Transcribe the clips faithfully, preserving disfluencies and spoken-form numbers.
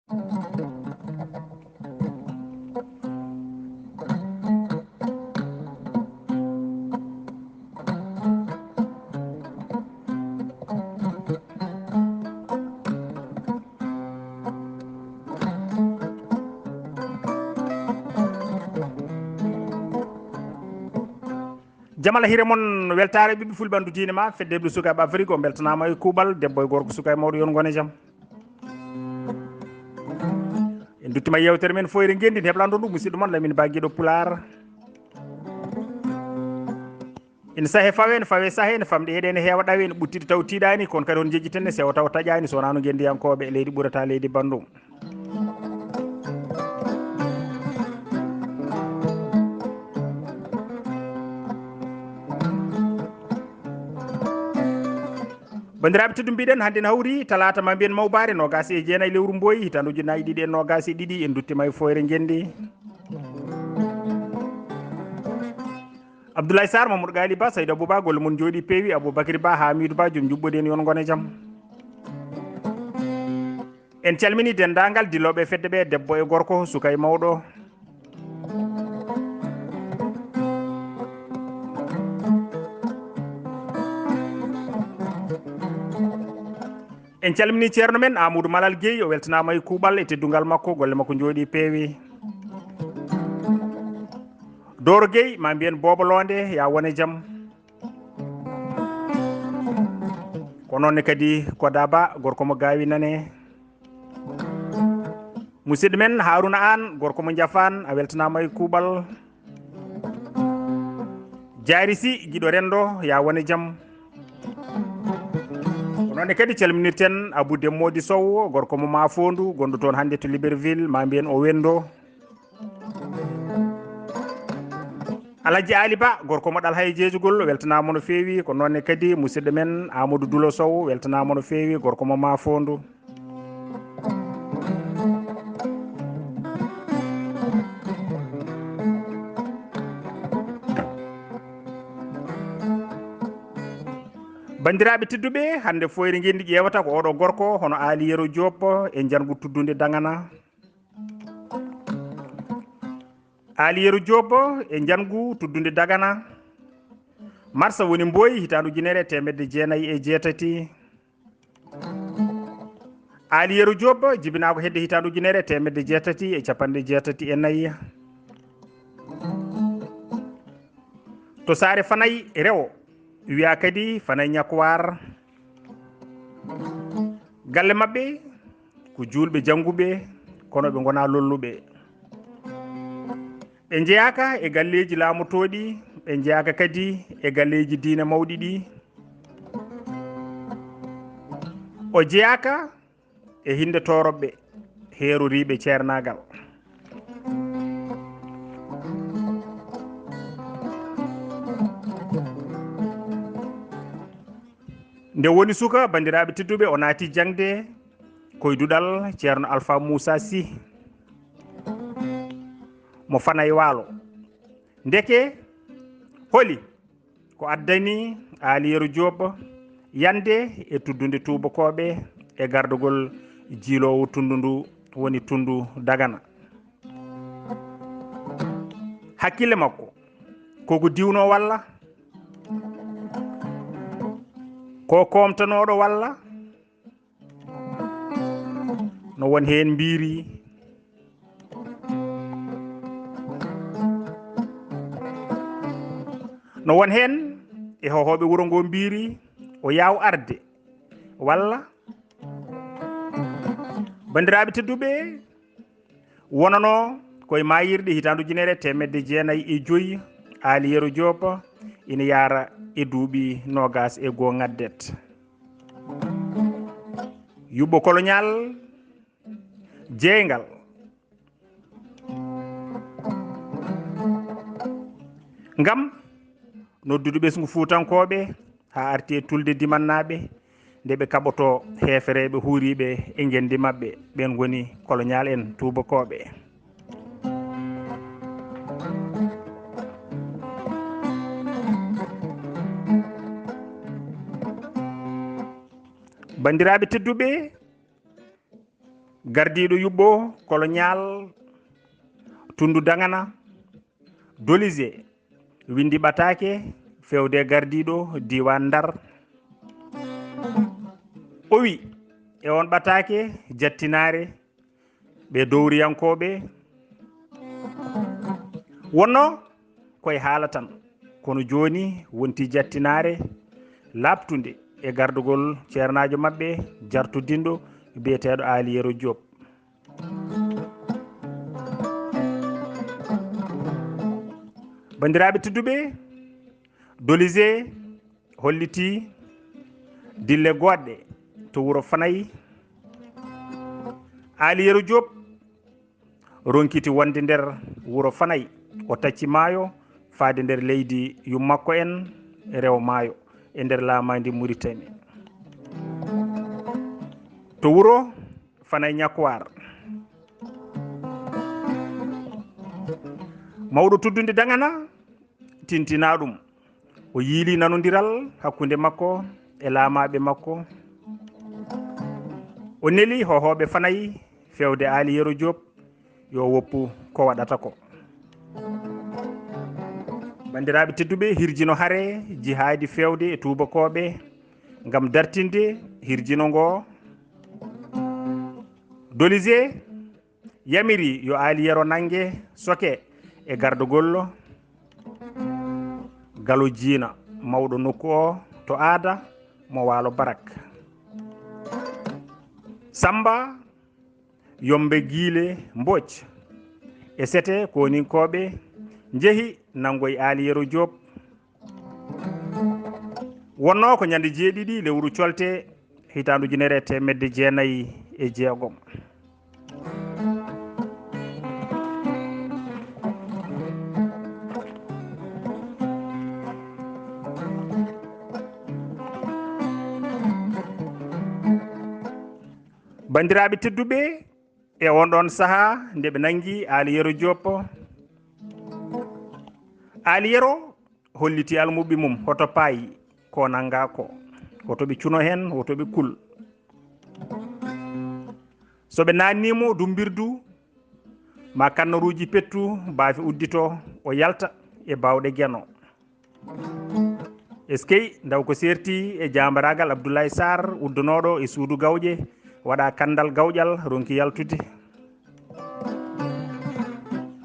Jamala hire mon, weltaare ɓiɓɓe fulɓe, ɓanndu diine ma, fedde heɓde sukaaɓe Afrik, on mbeltanaama e kuuɓal, debbo e gorko, suka e mawɗo, yo on ngon e jam. En nduttima e yewtere men Fooyre Ngenndi, en heblanto ndu musidɗo mon Lamine Ba, giɗo Pulaar. Ene sahe fawe, ene fawe sahe, ene famɗi heɗe, ene heewa ɗawe, ene ɓuttiɗi taw tiiɗaani, kono kadi on jejjiten ne sewa taw taƴaani, so wonaa no ngenndiyankooɓe leydi ɓurata leydi banndum. Banndiraaɓe tedduɓe, mbiɗen hannde ne hawri talaata, ma mbiyen mawbaare, noogaas e jeenayi lewru Mboyi, hitaande ujunnaji ɗiɗi e noogaas e ɗiɗi, en nduttima e Fooyre Ngenndi. Abdoulaye Sarr, Mamadou Gali Ba, Saydou Abou Ba, golle mon njooɗi peewi, Aboubacry Ba, Hamidou Ba, joom juɓɓodi en, yo on ngon e jam. En calmini denndaangal dillooɓe e fedde ɓe, debbo e gorko, suka e mawɗo. En calmini ceerno men Amadou Malal Gueye, o weltanaama e kuuɓal e teddungal makko, golle makko njooɗi peewi. Doro Gueye, ma mbiyen Boobo Loonde, ya wone jam. Ko noon ne kadi Koda Ba, gorko mo Gaawi Nane. Musidɗo men Haruna Aan, gorko mo Njafaan, a weltanaama e kuuɓal. Jaari Sy, giɗo renndo, ya wone jam. Ko noon ne kadi calminirten Abou Demmoodi Sow, gorko mo Maafoondu, gonɗo toon hannde to Libreville, ma mbiyen o Wendo. Alhaji Ali Ba, gorko mo Ɗalhay Jeejugol, weltanaama no feewi. Ko noon ne kadi musidɗo men Amadou Dulo Sow, weltanaama no feewi, gorko mo Maafoondu. Banndiraaɓe tedduɓe, hannde Fooyre Ngenndi ƴeewata ko oɗo gorko, hono Aali Yero Diop e njanngu tuddunde Dagana. Aali Yero Diop e njanngu tuddunde Dagana. Marsa woni Mboyi, hitaande ujunere e teemedde jeenayi e jeetati. Aali Yero Diop jibinaa ko hedde hitaande ujunere e teemedde jeetati e capanɗe jeetati e nayi. To Saare Fanay Rewo, wiyaa kadi Fanay Ñakwaar. Galle maɓɓe ko juulɓe jannguɓe, kono ɓe ngonaa lolluɓe. Ɓe njeyaaka e galleeji laamotooɗi, ɓe njeyaaka kadi e galleeji diine mawɗi ɗi. O jeyaaka e hinnde tooroɓɓe heeroriiɓe ceernaagal. Nde woni suka, banndiraaɓe tedduɓe, o naati jaŋde koye duɗal Ceerno Alpha Moussa Sy mo Fanay Waalo. Ndeke, holi ko addani Aali Yero Diop yande e tuddunde tuubakooɓe e gardagol jiiloowo tunndu ndu woni tunndu Dagana? Hakkille makko, koko diwno walla ko koomtanooɗo walla? No won heen mbiiri, no won heen e hohooɓe wuro ngo mbiiri o yaaw arde, walla? Banndiraaɓe tedduɓe, wonano koye maayirɗe hitaande ujunere e teemedde jeenayi e joyi, Aali Yero Diop ina yaara e duuɓi noogaas e goo ngaddet. Yuɓɓo koloñaal jeeyngal ngam noddude ɓesngu Fuutankooɓe haa arti e tulde Dimannaaɓe, nde ɓe kaɓoto heefereeɓe huuriiɓe e ngenndi maɓɓe, ɓeen ngoni koloñaal en tuubakooɓe. Banndiraaɓe tedduɓe, Gardiiɗo yuɓɓo koloñaal tunndu Daŋana, Dolise, winndi ɓataake feewde e gardiiɗo diiwaan Ndar. O wi, e oon ɓataake jattinaare, ɓe dowriyankooɓe wonno koye haala tan, kono jooni wonti jattinaare laaɓtunde e gardugol ceernaajo maɓɓe jartodinɗo biyeteeɗo Aali Yero Joob. Banndiraaɓe tedduɓe, Dolise hollitii dille goɗɗe to wuro Fanay. Aali Yero Joob ronkiti wonde nder wuro Fanay, o tacci maayo faade nder leydi yummakko en, rewo maayo e nder laamaandi Muritani. To wuro Fanay Ñakkuwaar, mawɗo tuddunde Daŋana tintinaa ɗum. O yiili nanondiral hakkunde makko e laamaaɓe makko. O neli hohooɓe Fanay feewde Aali Yero Joob yo woppu ko waɗata ko. Banndiraaɓe tedduɓe, hirjino hare jihaadi feewde e tuubakooɓe ngam dartinde hirjino ngo. Dolise yamiri yo Aali Yero nannge soke e gardagol Galo Jiina, mawɗo nokku o to aada mo Waalo Barak. Samba Yombe Giile Mbooc e sete kooninkooɓe njehi nanngoy Aali Yero Joob. Wonnoo ko ñande jeeɗiɗi lewru colte hitaande ujunere e teemedde jeenayi e jeegom. Banndiraaɓe tedduɓe, e on ɗon sahaa nde ɓe nanngi Aali Yero Joob, Aali Yero holliti almuɓɓe mum hoto paay ko nanngaa ko, hoto ɓe cuno heen, hoto ɓe kul. So ɓe naatnii mo dummbirdu, ma kannaruuji pettu, baafe uddito, o yalta e baawɗe Geno. Eskey, ndaw ko seerti e jaambaraagal Abdoulaye Sarr, uddonooɗo e suudu gawƴe, waɗa kanndal gawƴal, ronki yaltude.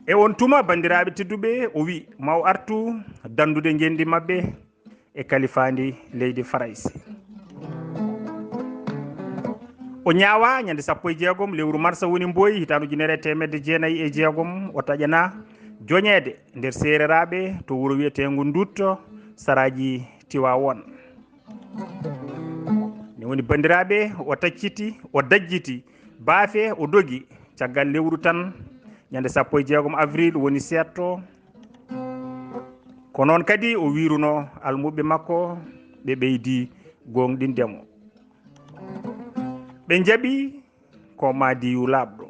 E on tuma, banndiraaɓe tedduɓe, o wi, ma o artu danndude ngenndi maɓɓe e kalifaandi leydi Farayse. O ñaawa ñande sappo e jeegom lewru marsa woni Mboy, hitaande ujunere e teemedde jeenayi e jeegom, o taƴana joñeede nder seereraaɓe to wuro wiyeteengo Ndutto, saraaji Tiwaawoon. Ne woni, banndiraaɓe, o tacciti, o dajjiti baafe, o dogi caggal lewru tan, ñande sappo e jeegom avril woni seetto. Ko noon kadi o wiiruno almuɓɓe makko, ɓe ɓeydi gooŋɗinde mo. Ɓe njaɓi ko Madiyu laaɓɗo.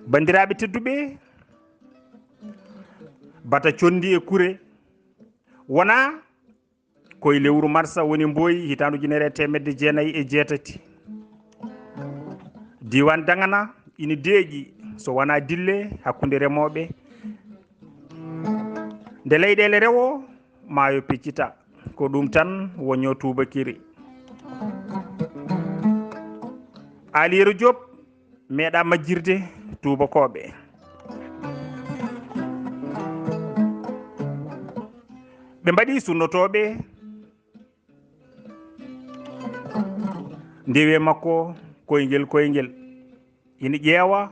Banndiraaɓe tedduɓe, bata conndi e kure wona ko e lewru marsa woni Mboy, hitaande ujunere e teemedde jeenayi e jeetati. Diiwaan Daŋana ina deeƴi so wonaa dille hakkunde remooɓe. Nde leyɗeele rewo, maayo peccita. Ko ɗum tan woññoo tuubakiri. Aali Yero Joob meeɗa majjirde tuubakooɓe. Ɓe mbaɗi sunnotooɓe ndewe makko koyngel koyngel, ina ƴeewa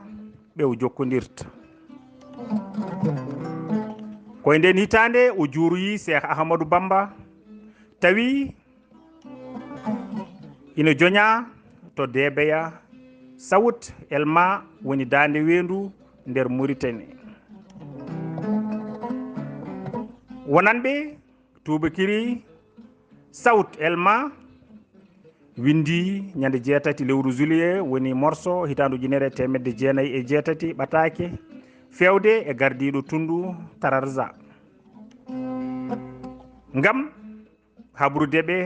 ɓe o jokkondirta. Ko e nden hitaande o juuroyi Seex Ahmadu Bamba, tawi ina joña to Deebeya, Sawut Elma woni daande weendu nder Muritani. Wonanɓe tuubakiri Sawut Elma winndi ñande jeetati lewru juillet, woni morso, hitaande ujunere e teemedde jeenayi e jeetati ɓataake, feewde e gardiiɗo tunndu Tararza. Ngam habrude ɓe,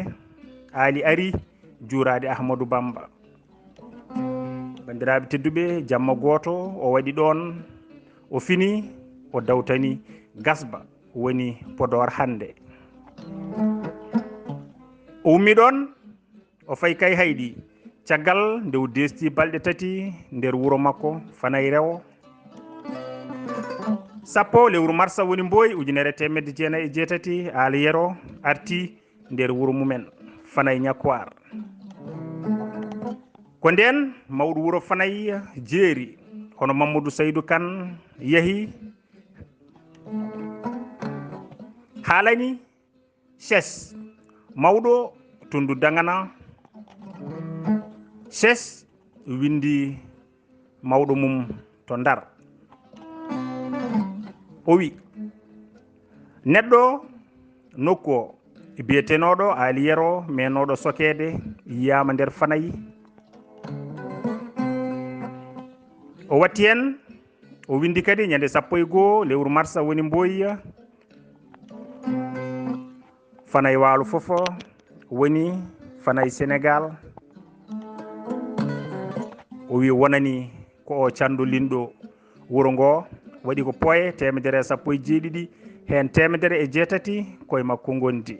Aali ari juuraade Ahmadu Bamba. Banndiraaɓe tedduɓe, jamma gooto o waɗi ɗoon, o fini, o dawtani Gasba, woni Podoor hannde. O ummi ɗoon, o fayi Kayhayɗi. Caggal nde o deesti balɗe tati nder wuro makko, Fanay Rewo, sappo lewru marsa woni Mboy, ujunere e teemedde jeenayi e jeetati, Aali Yero arti nder wuro mumen, Fanay Ñakkuwaar. Ko ndeen mawɗo wuro Fanay jeeri, hono Mamadou Saydou Kane, yahi haalani Ces, mawɗo Tunndu Dagana. Ces winndi mawɗo mum to Ndar. O wi, neɗɗo nokku o biyetenooɗo Aali Yero, meenooɗo Sokeede, yiyaama nder Fanay. O watti heen, o winndi kadi ñande sappo e goo lewru marsa woni Mboy, Fanay Waalo fof woni Fanay Senegaal. O wi wonani ko o canndolinɗo wuro ngo, waɗi ko poye teemedere e sappo e jeeɗiɗi, heen teemedere e jeetati koye makko ngondi.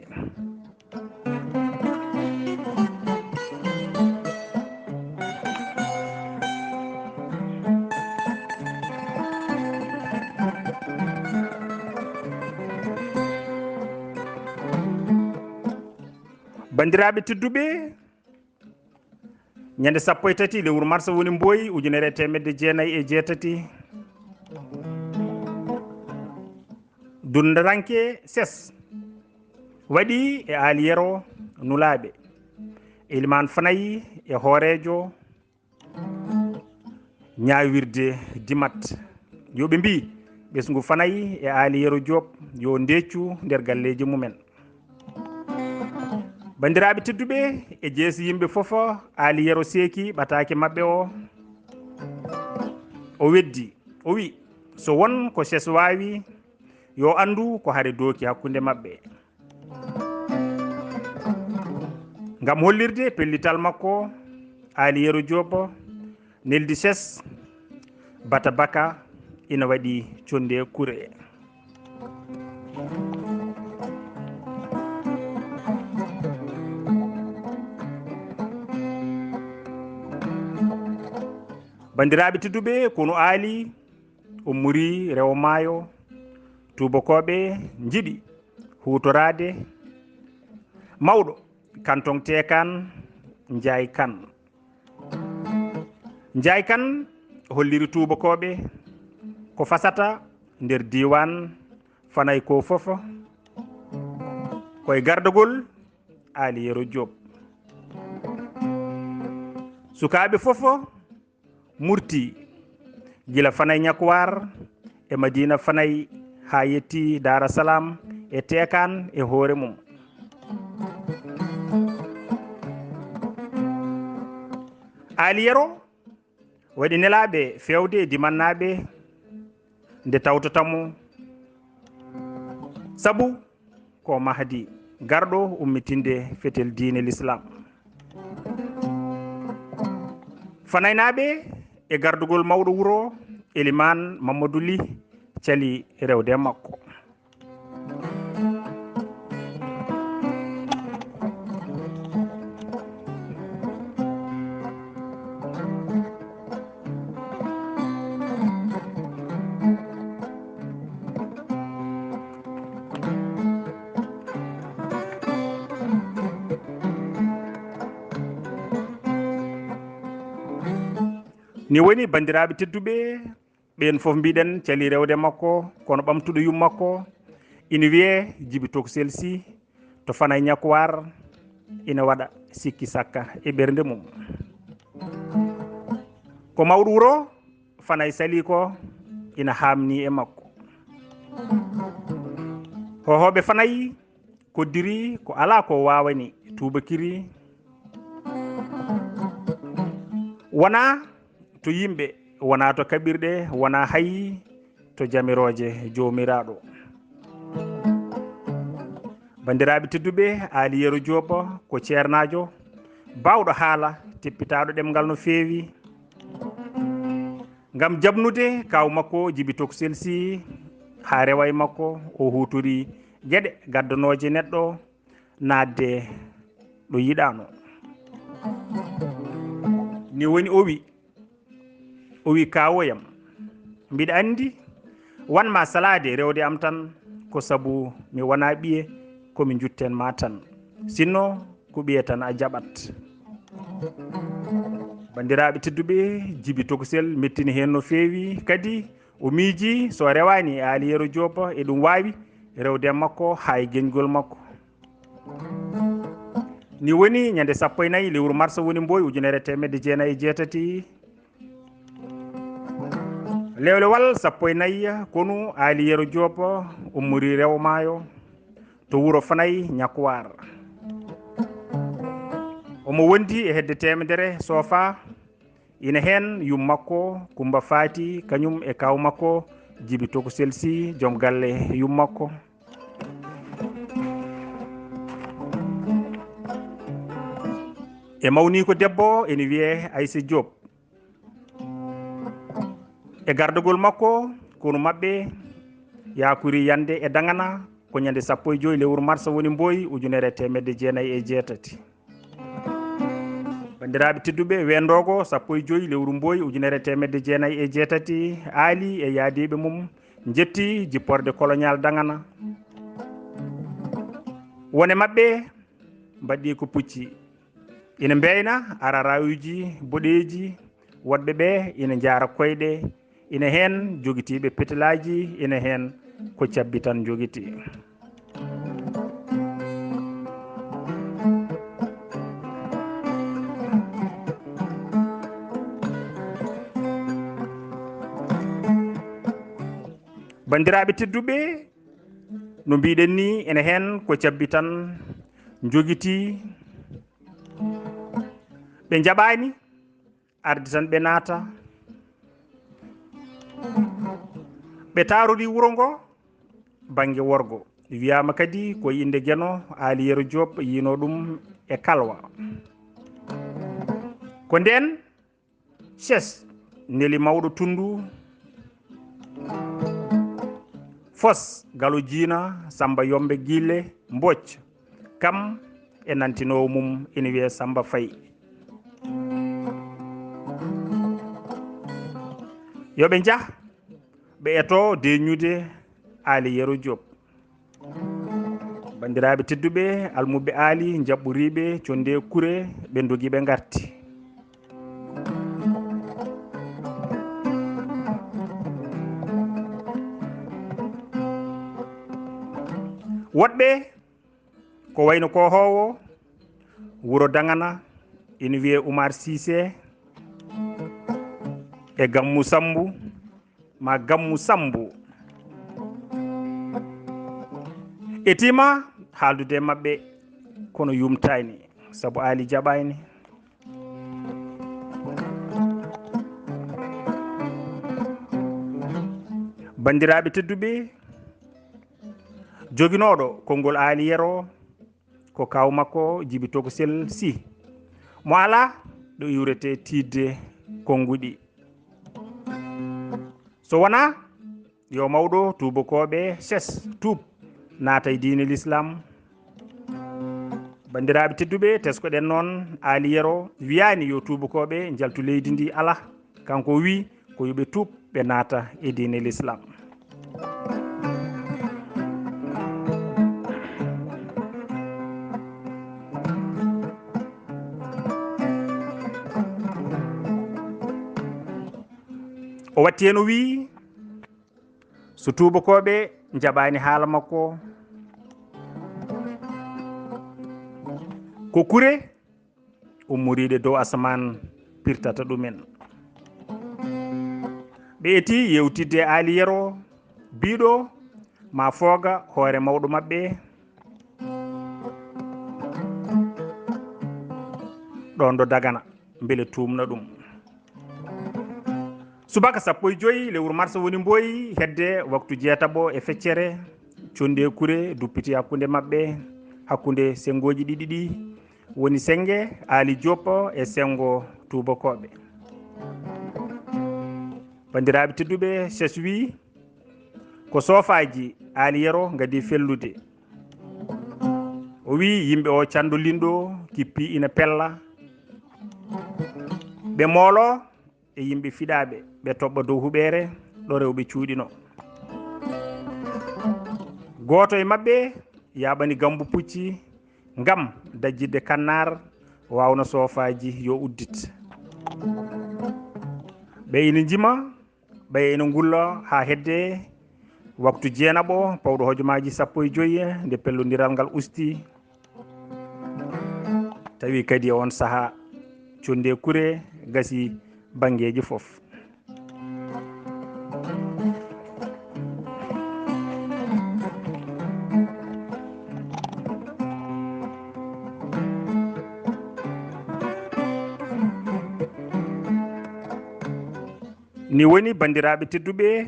Banndiraaɓe tedduɓe, ñande sappo e tati lewru marsa woni Mboy, ujunere e teemedde jeenayi e jeetati, dunndaranke Ces waɗi e Aali Yero nulaaɓe, Elimaan Fanay e hooreejo ñaawirde Dimat. Yo ɓe mbii, ɓesngu Fanay e Aali Yero Joob yo ndeeccu nder galleeji mumen. Banndiraaɓe tedduɓe, e jeesi yimɓe fof, Aali Yero seeki ɓataake maɓɓe o. O weddi, o wi, so won ko Ces waawi, yo anndu ko hare dooki hakkunde maɓɓe. Ngam hollirde pellital makko, Aali Yero Joob neldi Ces, bata baka ina waɗi connde kure. Banndiraaɓe tedduɓe, konu Aali ummori Rewo Maayo, tuubakooɓe njiɗi huutoraade mawɗo kanton Teekaan, Njaay Kan. Njaay Kan holliri tuubakooɓe ko fasata nder diiwaan Fanay ko fof, ko e gardagol Aali Yero Joob. Sukaaɓe fof murti, gila Fanay Ñakkuwaar e Madiina Fanay haa yetti Daara Salaam e Teekaan e hoore mum. Aali Yero waɗi nelaaɓe feewde e dimannaaɓe nde tawtata mo, sabu ko Mahdi garɗo ummitinde fetel diine Lislaam. Fanaynaaɓe e gardugol mawɗo wuro, Elimaan Mamadou Ly, cali rewde e makko. Ni woni, banndiraaɓe tedduɓe, ɓeen fof mbiɗen cali rewde makko, kono ɓamtuɗo yum makko ina wiyee Jibi Toksel Sy to Fanay Ñakkuwaar, ina waɗa sikki sakka e ɓernde mum. Ko mawɗo wuro Fanay sali ko ina haamni e makko. Hohooɓe Fanay koddiri ko alaa ko waawani tuubakiri. Wonaa to yimɓe, wonaa to kaɓirɗe, wonaa hay to jamirooje Joomiraaɗo. Banndiraaɓe tedduɓe, Aali Yero Joob ko ceernaajo, baawɗo haala, teppitaaɗo ɗemngal no feewi. Ngam jaɓnude kaaw makko Jibi Toksel Sih haa rewa e makko, o huutori geɗe gaddanooje neɗɗo naatde ɗo yiɗaano. Ni woni o wi, o wi, "Kaawoyam, mbiɗa anndi wan ma salaade rewde am tan, ko sabu mi wonaa ɓiye, ko mi njutten ma tan. Sinno ko ɓiye tan a jaɓat." Banndiraaɓe tedduɓe, Jibi Toksel mettini heen no feewi. Kadi o miiji so rewaani e Aali Yero Joob, eɗum waawi rewde makko haa e geñgol makko. Ni woni ñande sappo e nayi lewru mars woni mboy ujunere e teemedde jeenayi e jeetati. Lewlewal sappo e nayi konu Aali Yero Joob ummori rewo maayo to wuro Fanay Ñakkuwaar. Omo wondi e hedde teemedere soofa. Ina heen yum makko Kumba Faati, kañum e kaaw makko Jibi Toksel Sih, joom galle yum makko. E mawniiko debbo ene wiyee Aysa Joob. E gardagol makko, konu maɓɓe yaakori yande e Dagana, ko ñande sappo e joy lewru mars woni mboy ujunere e teemedde jeenayi e jeetati. Banndiraaɓe tedduɓe, weendogo sappo e joy lewru mboy ujunere e teemedde jeenayi e jeetati, Aali e yaadiiɓe mum njetti jipporde koloñaal Dagana. Wone maɓɓe mbaɗɗi ko pucci. Ina mbeyna ararawuuji boɗeeji, woɗɓe ɓe ina njaara koyɗe, ina heen jogitiiɓe petelaaji, ina heen ko cabbi tan njogiti. Banndiraaɓe tedduɓe, no mbiɗen ni, ene heen ko cabbi tan njogiti. Ɓe njaɓaani arde tan ɓe naata. Ɓe taarori wuro ngo bannge worgo. Wiyaama kadi ko innde Geno, Aali Yero Joob yino ɗum e Kalwa. Ko ndeen Ces neli mawɗo tunndu Fos, Galo Jiina, Samba Yombe Gille Mbooc, kam e nantinoowo mum ina wiyee Samba Fay. Yo ɓe njah, ɓe eto deeñude Aali Yero Joob. Banndiraaɓe tedduɓe, almuɓɓe Aali, njaɓɓoriiɓe, conde kure, ɓe ndogi, ɓe ngarti. Woɗɓe ko wayno koohoowo wuro Dagana, ina wiyee Umar Siise, e Gammu Sammbu, ma Gammu Sammbu. Etiima haaldude e maɓɓe, kono yumtaani, sabu Aali jaɓaani. Banndiraaɓe tedduɓe, joginooɗo konngol Aali Yero ko kaaw makko Jibi Toksel Sih, mo alaa ɗo iwretee tiiɗde konnguɗi. So wonaa yo mawɗo tuubakooɓe Ces tuub, naata e diine Lislaam. Banndiraaɓe tedduɓe, tesko-ɗen noon, Aali Yero wiyaani yo tuubakooɓe njaltu leydi ndi, alaa. Kanko o wii ko yo ɓe tuub, ɓe naata e diine Lislaam. O watti heen o wii, so tuubakooɓe njaɓaani haala makko, ko kure ummoriiɗe dow asamaan pirtata ɗumen. Ɓe eti yeewtidde Aali Yero, biiɗo ma fooga hoore mawɗo maɓɓe ɗoon ɗo Dagana, mbele tuumna ɗum. Subaka sappo e joy lewru mars woni mboy, hedde waktu jeetaɓo e feccere, conde kure duppiti hakkunde maɓɓe. hakkunde senngooji ɗiɗi ɗi, woni sennge Aali Joop e senngo tuubakooɓe. Banndiraaɓe tedduɓe, Ces wii ko soofaaji Aali Yero ngadii fellude. O wii yimɓe o canndolinɗo kippi ina pella. Ɓe moolo e yimɓe fiɗaaɓe, ɓe toɓɓa dow huɓeere ɗo rewɓe cuuɗino. Gooto e maɓɓe yaaɓani Gambo Pucci ngam dajjitde Kannaar waawna soofaaji yo uddit. Ɓe ina njima, ɓe ina ngulla haa hedde waktu jeenaɓo pawɗo hojomaaji sappo e joyi nde pellondiral ngal usti. Tawi kadi e on sahaa, connde kure gasi banngeeji fof. Ni woni, banndiraaɓe tedduɓe,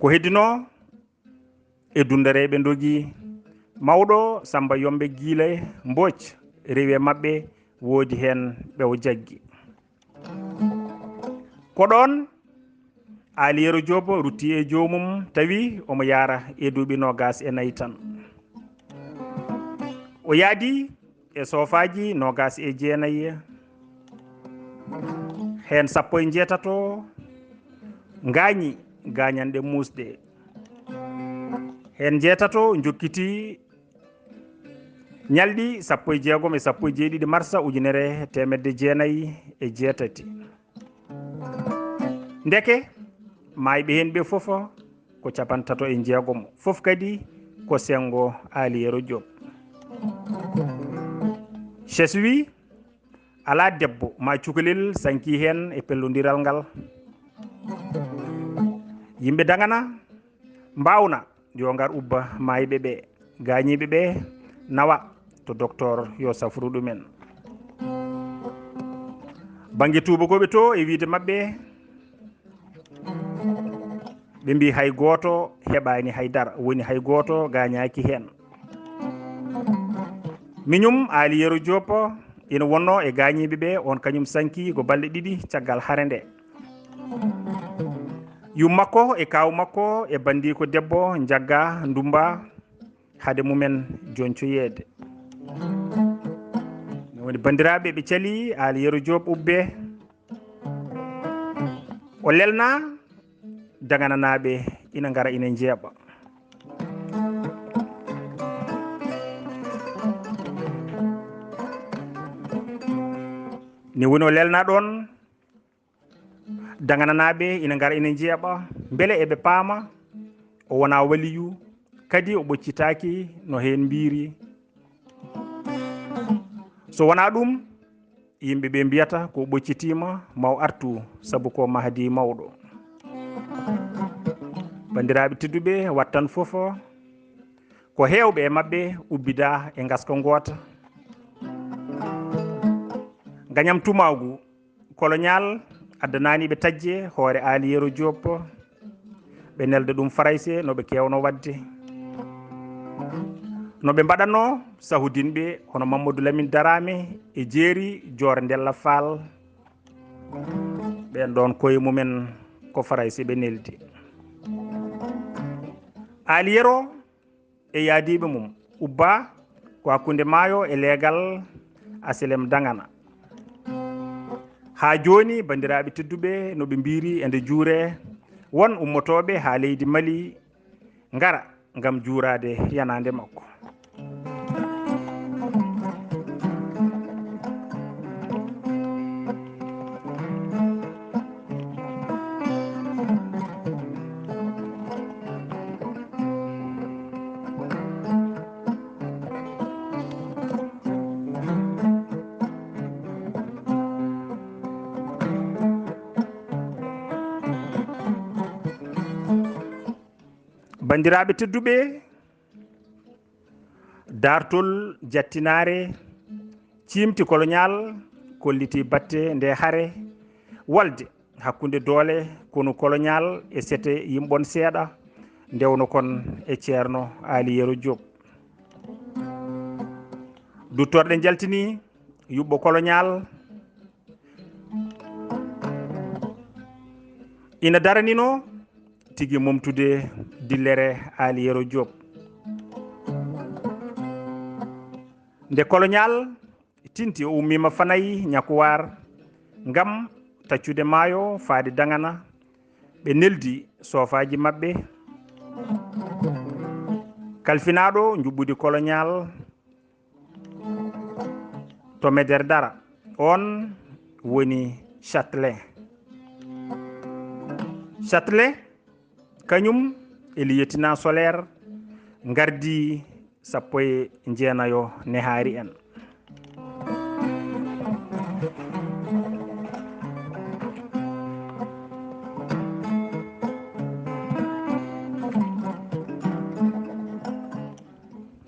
ko heddinoo e dunndareeɓe ndogi mawɗo Samba Yombe Giile Mbooc, rewi e maɓɓe, woodi heen ɓe o jaggi. Ko ɗoon Aali Yero Joop rutti e joomum, tawi omo yaara e duuɓi noogaas e nayi tan. O yaadi e soofaaji noogaas e jeenayi, heen sappo e njeetato ngaañi gaañanɗe muusɗe. Heen njeetato njokkiti ñalɗi sappo e jeegom e sappo e jeeɗiɗi marsa ujunere teemedde jeenayi e jeetati. Ndeke, maayɓe heen ɓe fof ko capantato e jeegom, fof kadi ko senngo Aali Yero Joop. Ces wii, alaa debbo ma cukalel sankii heen e pellondiral ngal. Yimɓe Dagana mbaawna yo ngar ubba maayɓe ɓe, gaañiiɓe ɓe nawa to doktoor yo safru ɗumen. Bannge tuubakooɓe to e wiyde maɓɓe, ɓe mbii hay gooto heɓaani hay dara, woni hay gooto gaañaaki heen. Miñum Aali Yero Joop ina wonnoo e gaañiiɓe ɓe, oon kañum sanki ko balɗe ɗiɗi caggal hare nde. Yum makko e kaaw makko e banndiiko debbo njagga ndumba hade mumen joncoyeede. Ɗum woni banndiraaɓe ɓe calii Aali Yero Joop ubbe. O lelna Dagananaaɓe ina ngara ina njeeɓa. Ni woni o lelna ɗoon Dagananaaɓe ina ngara ina njeeɓa mbele eɓe paama o wonaa waliyu, kadi o ɓoccitaaki no heen mbiiri. So wonaa ɗum, yimɓe ɓe mbiyata ko ɓoccitiima ma o artu, sabu ko Mahdi mawɗo. Banndiraaɓe tedduɓe, wattan fof ko heewɓe e maɓɓe ubbida e ngaska ngoota. Gañam tumaagu koloñaal addanaani ɓe tajje hoore Aali Yero Joop, ɓe nelda ɗum Farayse no ɓe keewno waɗde. No ɓe mbaɗatnoo sahudinɓe hono Mamadou Lamine Darame e Jeeri Joor Ndella Faal. Ɓeen ɗoon koye mumen ko Farayse ɓe neldi. Aali Yero e yaadiiɓe mum ubbaa ko hakkunde maayo e leegal Aselem Dagana. Haa jooni, banndiraaɓe tedduɓe, no ɓe mbiiri, ende juuree won ummotooɓe haa leydi Mali ngara ngam juuraade yanaande makko. Banndiraaɓe tedduɓe, daartol jattinaare ciimti koloñaal kolliti batte nde hare walde hakkunde doole konu koloñaal e sete yimɓon seeɗa ndewno kon e Ceerno Aali Yero Joop. Duttorɗe njaltini yuɓɓo koloñaal ina daranino tigi momtude dillere Aali Yero Joob. Nde koloñaal tinti o ummiima Fanay Ñakkuwaar ngam taccude maayo faade Daŋana, ɓe neldi soofaaji maɓɓe. Kalfinaaɗo njuɓɓudi koloñaal to Mederdara, oon woni Châtelet. Châtelet, kañum e lieutenant Soler ngardi sappo e jeenayo nehaari en.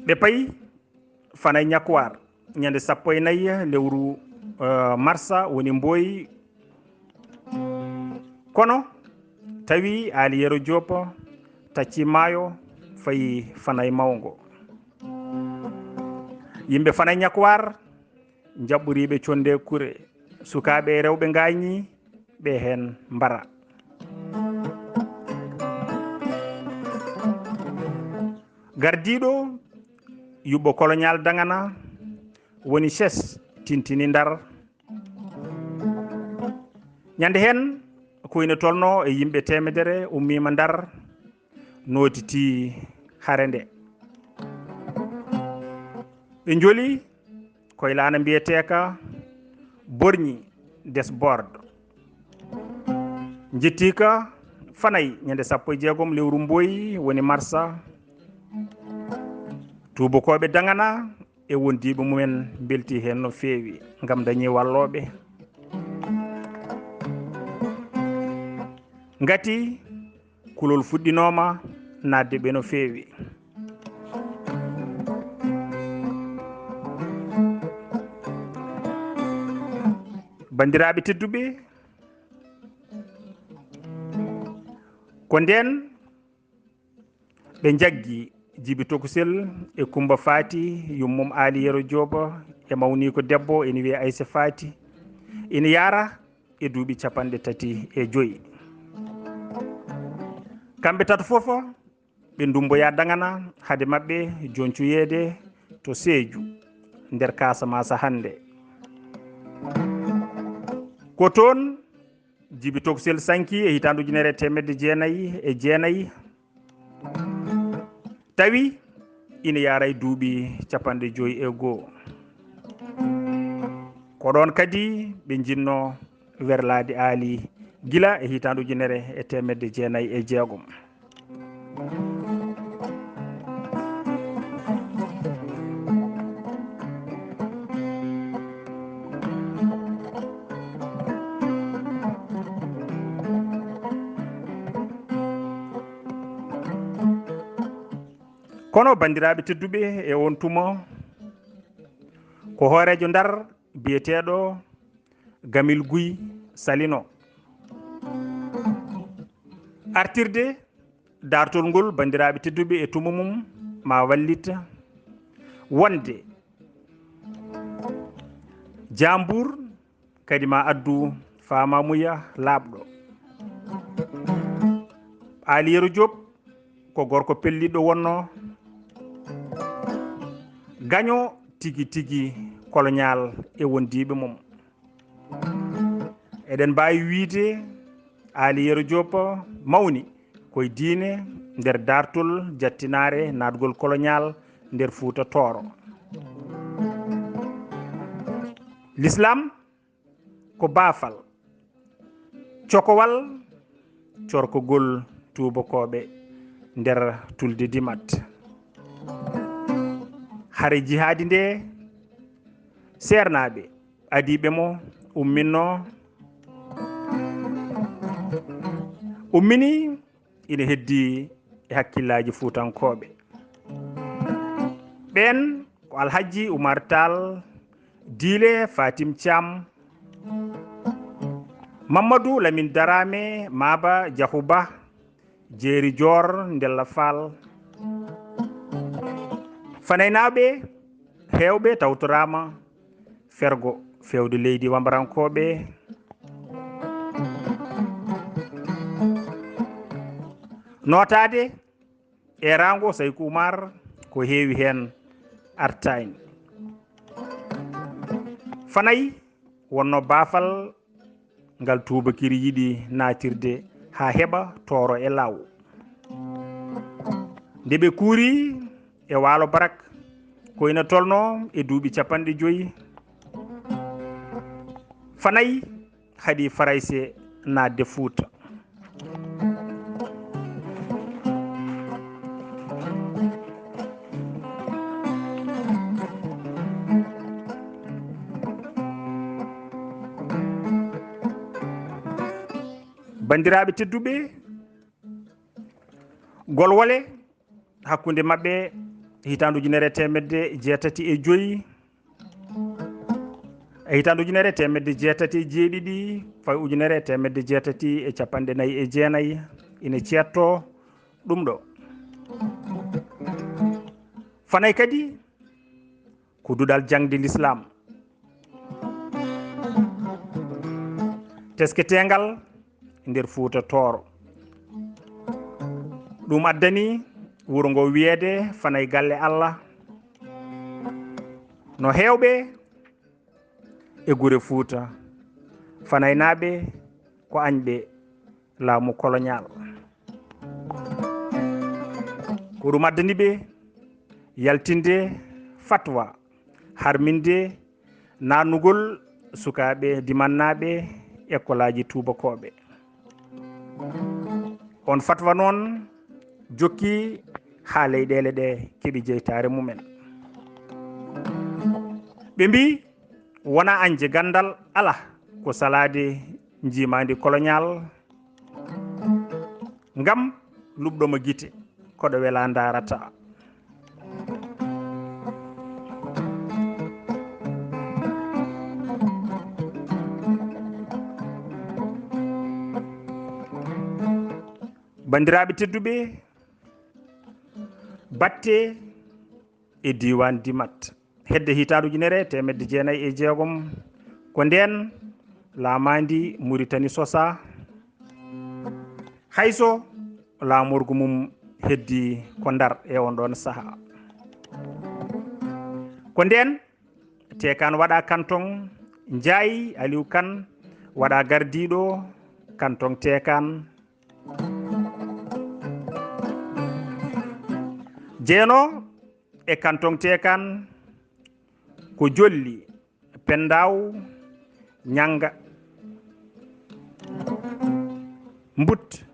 Ɓe payi Fanay Ñakkuwaar, ñande sappo e nayi lewru, eh, marsa woni Mboy. Kono tawi Aali Yero Joob tacci maayo, fayi Fanay Mawngo. Yimɓe Fanay Ñakkuwaar, njaɓɓoriiɓe conde kure, sukaaɓe e rewɓe ngaañi, ɓe heen mbara. Gardiiɗo yuɓɓo koloñaal Daŋana woni Ces tintini Ndar. Ñande heen, ko ina tolno e yimɓe teemedere ummiima Ndar, nootiti hare nde. Ɓe njoli koy laana mbiyeteeka Borñi Desbord. Njettiika Fanay ñande sappo e jeegom lewru Mboy woni marsa. Tuubakooɓe Daŋana e wondiiɓe mumen mbelti heen no feewi ngam dañi wallooɓe. Ngati kulol fuɗɗinooma naatde ɓe no feewi. Banndiraaɓe tedduɓe, ko ndeen ɓe njaggi Jibi Tokusel e Kumba Faati, yummum Aali Yero Joob, e mawniiko debbo ina wiyee Aysa Faati, ina yaara e duuɓi capanɗe tati e joyi. Kamɓe tato fof ɓe ndumboyaa Daŋana hade maɓɓe joncoyeede to Seeju nder Kaasamaasa hannde. Ko toon Jibi Tokusel sanki e hitaande ujunere e teemedde jeenayi e jeenayi, tawi ina yaara e duuɓi capanɗe joyi e goo. Ko ɗoon kadi ɓe njinnoo werlaade Aali gila e hitaande ujunere e teemedde jeenayi e jeegom. Kono, banndiraaɓe tedduɓe, e oon tuma, ko hooreejo Ndar biyeteeɗo Gamil Guy salino. Artirde daartol ngol, banndiraaɓe tedduɓe, e tuma mum ma wallit wonde Jaambur kadi ma addu faamamuya laaɓɗo. Aali Yero Joob ko gorko pelliɗɗo wonnoo, gaño tigi tigi koloñaal e wondiiɓe mum. Eɗen mbaawi wiyde Aali Yero Joob mawni koye diine nder daartol jattinaare naatgol koloñaal nder Fuuta Tooro. Lislaam ko baafal, cokowal, corkogol tuubakooɓe nder tulde Dimat. Hare jihaadi nde, seernaaɓe adiiɓe mo umminno, ummini ina heddii e hakkillaaji Fuutankooɓe. Ɓeen ko Alhajji Umar Taal, Diile Fatim Caam, Mammadu Lamin Daraame, Maaba Jahu Ba, Jeeri Joor, Ndella Faal. Fanaynaaɓe heewɓe tawtoraama fergo fewde leydi wambarankooɓe. Nootaade e raango Sayku Umar ko heewi heen artaani. Fanay wonno baafal ngal tuubakiri yiɗi naatirde haa heɓa tooro e law. Nde ɓe kuuri e waalo barak, ko ina tolno e duuɓi capanɗe joyi, Fanay haɗi Farayse naatde Fuuta. Banndiraaɓe tedduɓe, golwole hakkunde maɓɓe hitaande ujunere e teemedde jeetati e joyi, e hitaande ujunere e teemedde jeetati e jeeɗiɗi, fawi ujunere e teemedde jeetati e capanɗe nayi e jeenayi, ina ceettoo ɗum ɗo. Fanay kadi ko duɗal jaŋde Lislaam, tesketeengal nder Fuuta Tooro. Ɗum addani wuro ngo wiyeede Fanay Galle Allah. No heewɓe e gure Fuuta, Fanaynaaɓe ko añɓe laamu koloñaal. Ko ɗum addani ɓe yaltinde fatwa, harminde naatnugol sukaaɓe dimannaaɓe ekkolaaji tuubakooɓe. On fatwa noon jokki haa leyɗeele ɗe keɓi jeytaare mumen. Ɓe mbii, wona añde ganndal alaa, ko salaade njiimaandi koloñaal, ngam luɓɗo ma gite, ko ɗo welaa ndaarata. Banndiraaɓe tedduɓe, batte e diiwaan Dimat, hedde hitaande ujunere e teemedde jeenayi e jeegom, ko ndeen laamaandi Muritani sosaa, hay so laamorgo mum heddi ko Ndar e on ɗoon sahaa. Ko ndeen Teekaan waɗaa kantoŋ, Njaay Aliw Kan waɗaa gardiiɗo kantoŋ Teekaan. Jeenoo e kantoŋ Teekaan ko Jolli, Pendaaw, Ñannga, Mbut,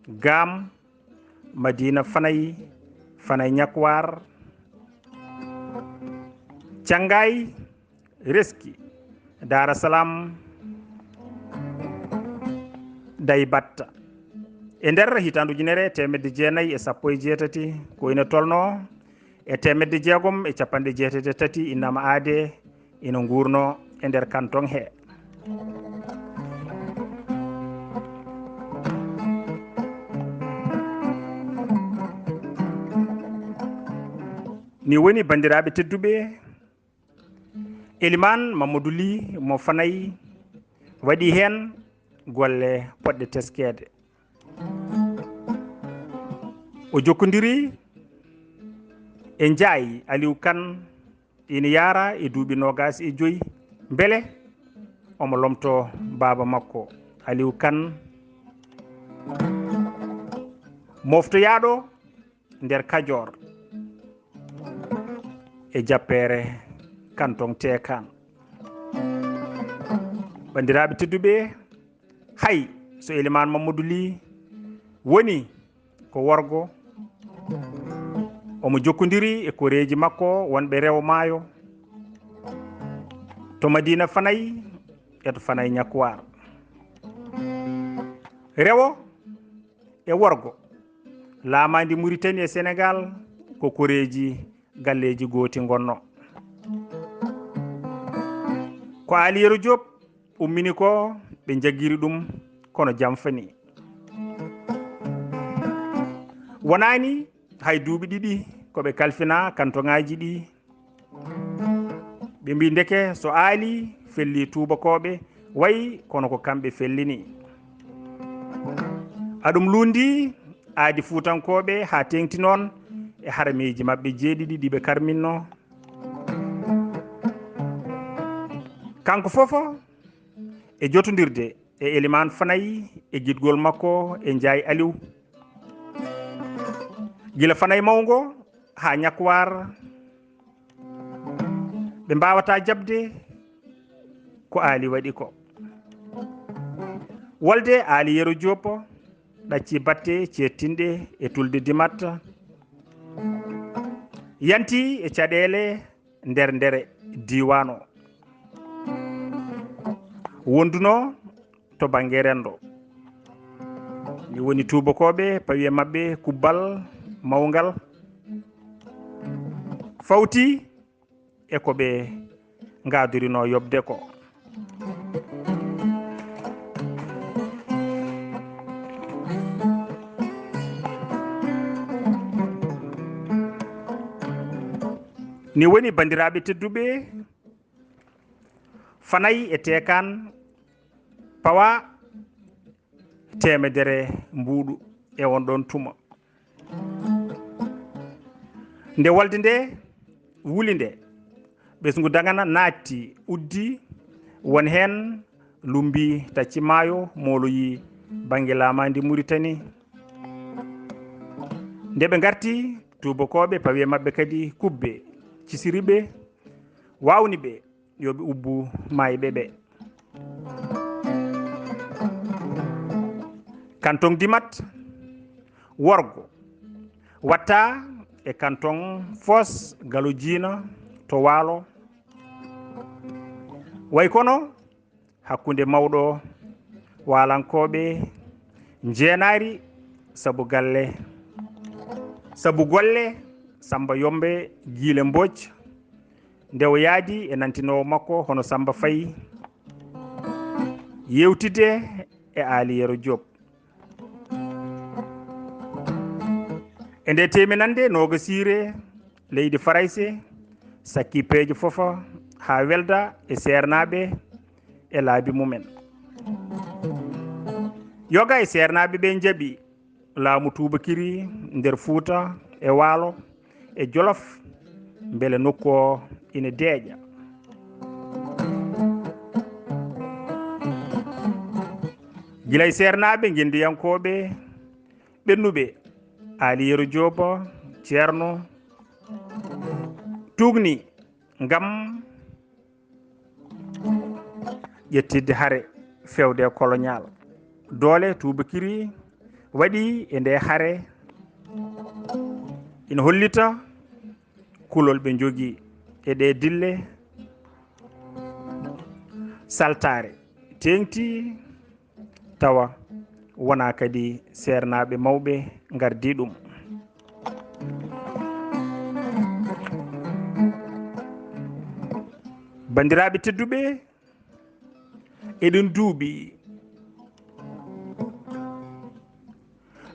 Gaam, Madiina Fanay, Fanay Ñakwaar, Canngaay, Reski, Daara Salaam, Day Batta. E nder hitaande ujunere e teemedde jeenayi e sappo e jeetati, ko ina tolnoo e teemedde jeegom e capanɗe jeetati e tati, Innama Aade ina nguurnoo e nder kantoŋ he. Ni woni, banndiraaɓe tedduɓe, Elimaan Mamadou Ly mo Fanay waɗi heen golle potɗe teskeede. O jokkondiri e Njaay Aliw Kan, ina yaara e duuɓi noogaas e joyi, mbele omo lomtoo baaba makko Aliw Kan, moftoyaaɗo nder Kajoor e jappeere kantoŋ Teekaan. Banndiraaɓe tedduɓe, hay so Elimaan Mamadou Ly woni ko worgo, omo jokkondiri e koreeji makko wonɓe Rewo Maayo, to Madiina Fanay e to Fanay Ñakwaar. Rewo e worgo, laamaandi Muritani e Senegaal ko koreeji galleeji gooti ngonnoo. Ko Aali Yero Joob ummini ko, ɓe njaggiri ɗum, kono jamfani. Wonaani hay duuɓi ɗiɗi ko ɓe kalfinaa kantoŋaaji ɗi. Ɓe mbii ndeke so Aali fellii tuubakooɓe, wayi kono ko kamɓe fellini. Aɗum luundi aadi fuutankooɓe haa teeŋti noon e harameeji maɓɓe jeeɗiɗi ɗi ɓe karminnoo. Kanko fof e jotondirde e Elimaan Fanay e giɗgol makko e Njaay Aliw. Gila Fanay mawngo haa Ñakwaar, ɓe mbaawataa jaɓde ko Aali waɗi ko. Wolde Aali Yero Joob ɗaccii batte ceettinɗe e tulde Dimat, yanti e caɗeele nder ndere diiwaan o. Wondunoo to bannge renndo. Ni woni tuubakooɓe pawi e maɓɓe kubbal mawngal fawti e ko ɓe ngaadurinoo yoɓde ko. Ni woni, banndiraaɓe tedduɓe, Fanay e Teekaan pawa teemedere mbuuɗu e on ɗon tuma. Nde wolde nde wuli nde, ɓesngu Dagana naatti, uddi, won heen lumbi tacci maayo, mooloyi bannge laamaandi Muritani. Nde ɓe ngarti, tuubakooɓe pawi e maɓɓe kadi kubbe, cisiri ɓe, waawni ɓe, yo ɓe ubbu maayɓe ɓe. Kanton Dimat worgo watta e kanton Foos Galo Jiina to Waalo. Way kono hakkunde mawɗo waalankooɓe njeenaari sabu galle, sabu golle Samba Yombe Giile Mbooc, nde o yaadi e nantinoowo makko hono Samba Faye, yeewtidde e Aali Yero Joob. E nde teeminannde noogasiire leydi Farayse, sakki peeje fof haa welda e seernaaɓe e laabi mumen. Yoga e seernaaɓe ɓe njaɓi laamu tuubakiri nder Fuuta e Waalo e Jolof, mbele nokku o ina deeƴa. Gila e seernaaɓe ngenndiyankooɓe ɓennuɓe, Aali Yero Joob, Ceerno, tuugni ngam ƴettidde hare feewde e koloñaal. Doole tuubakiri waɗi e nde hare ina hollita kulol ɓe njogii e ɗe dille saltaare teeŋti, tawa wonaa kadi seernaaɓe mawɓe ngardii ɗum. Banndiraaɓe tedduɓe, eɗen duuɓi.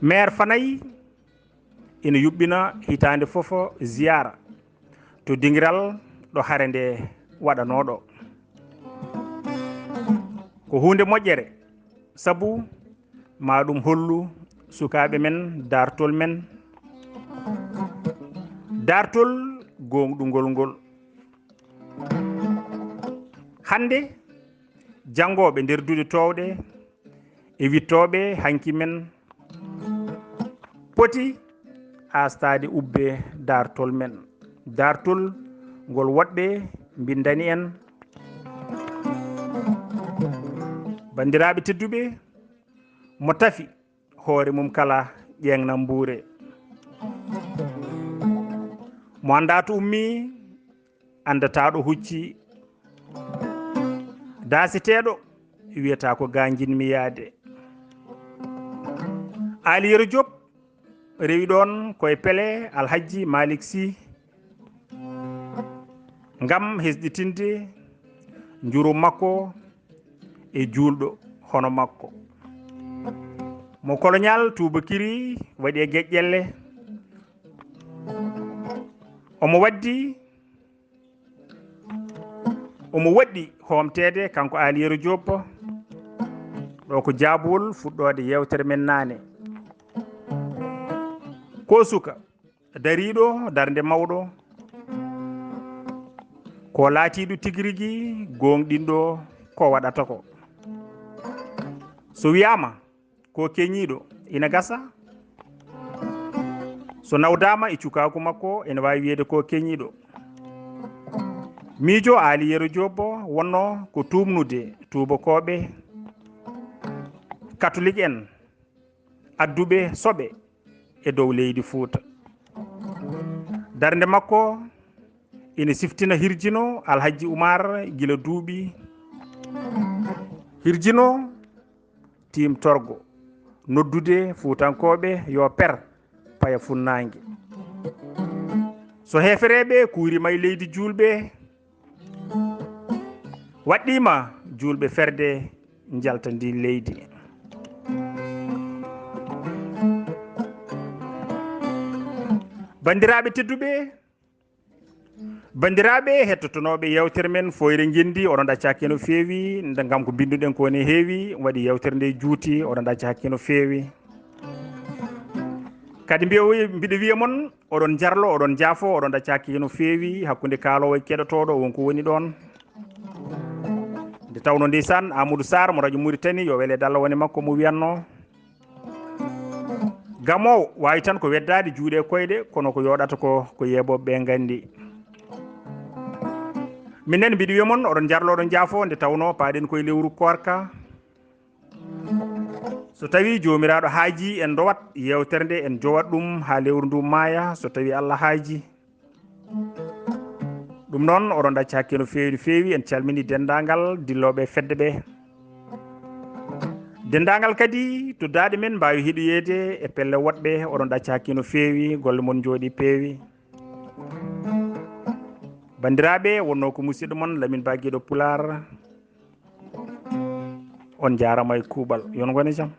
Meer Fanay ina yuɓɓina hitaande fof ziyaara to dingiral ɗo hare nde waɗanoo ɗo. Ko huunde moƴƴere, sabu ma ɗum hollu sukaaɓe men daartol men, daartol gooŋɗungol ngol. Hannde, janngooɓe nder duɗe toowɗe e wittooɓe hanki men poti aastaade ubbe daartol men. Daartol ngol woɗɓe mbinndani en. Banndiraaɓe tedduɓe, mo tafi hoore mum kala ƴeeŋna mbuure. Mo anndaa to ummii, anndataa ɗo huccii. Daaseteeɗo wiyata ko ga njiɗmi yaade. Aali Yero Joob rewi ɗoon koye pele Alhajji Malik Sy ngam hesɗitinde njuru makko e juulɗo hono makko. Mo koloñaal tuubakiri waɗi e geƴƴelle, omo waddi Omo woɗɗi hoomteede, kanko Aali Yero Joob, ɗo ko jaabuwol fuɗɗoode yeewtere men naane. Ko suka dariiɗo darnde mawɗo, ko laatiiɗo tigi rigi gooŋɗinɗo ko waɗata ko. So wiyaama ko keñiiɗo, ina gasa. So nawdaama e cukaaku makko, ina waawi wiyeede ko keñiiɗo. Miijo Aali Yero Joob wonno ko tuumnude tuubakooɓe katolik en, adduɓe soɓe e dow leydi Fuuta. Darnde makko ina siftina hirjino Alhajji Umar gila duuɓi. Hirjino tiimtorgo, noddude Fuutankooɓe yo per paya funnaange. So heefereeɓe kuuriima e leydi juulɓe, waɗɗiima juulɓe ferde njalta ndin leydi. Banndiraaɓe tedduɓe, banndiraaɓe hettotonooɓe yeewtere men Fooyre Ngenndi, oɗon ɗaccaaki no feewi, nde ngam ko mbinnduɗen ko ne heewi, waɗi yeewtere nde juuti, oɗon ɗaccaaki no feewi. Kadi mbiya, mbiɗo wiya mon, oɗon njarlo, oɗon njaafo, oɗon ɗaccaaki no feewi, hakkunde kaaloowo e keɗotooɗo, won ko woni ɗoon. Nde tawnoo ndeysaan, Amadou Sarr mo rajo Mauritanie, yo wele dalla wone makko mo wiyatnoo. Gamoowo waawi tan ko weddaade juuɗe e koyɗe, kono ko yooɗata ko, ko yeebooɓe ɓe nganndi. Minen mbiɗo wiya mon, oɗon njarlo, oɗon njaafo, nde tawnoo paaɗen koye lewru koorka. So tawii Joomiraaɗo haajii en ndowat yeewtere nde, en jowat ɗum haa lewru ndu maaya, so tawii Allah haajii. Ɗum noon, oɗon ɗacca hakke no feewi, no feewi. En calmini denndaangal dillooɓe fedde ɓe. Denndaangal kadi to daaɗe men mbaawi heɗoyeede e pelle woɗɓe, oɗon ɗacca hakke no feewi, golle mon njooɗi peewi. Banndiraaɓe, wonnoo ko musidɗo mon Lamin Ba Geɗo Pulaar. On njaarama e kuuɓal. Yo on ngone jam.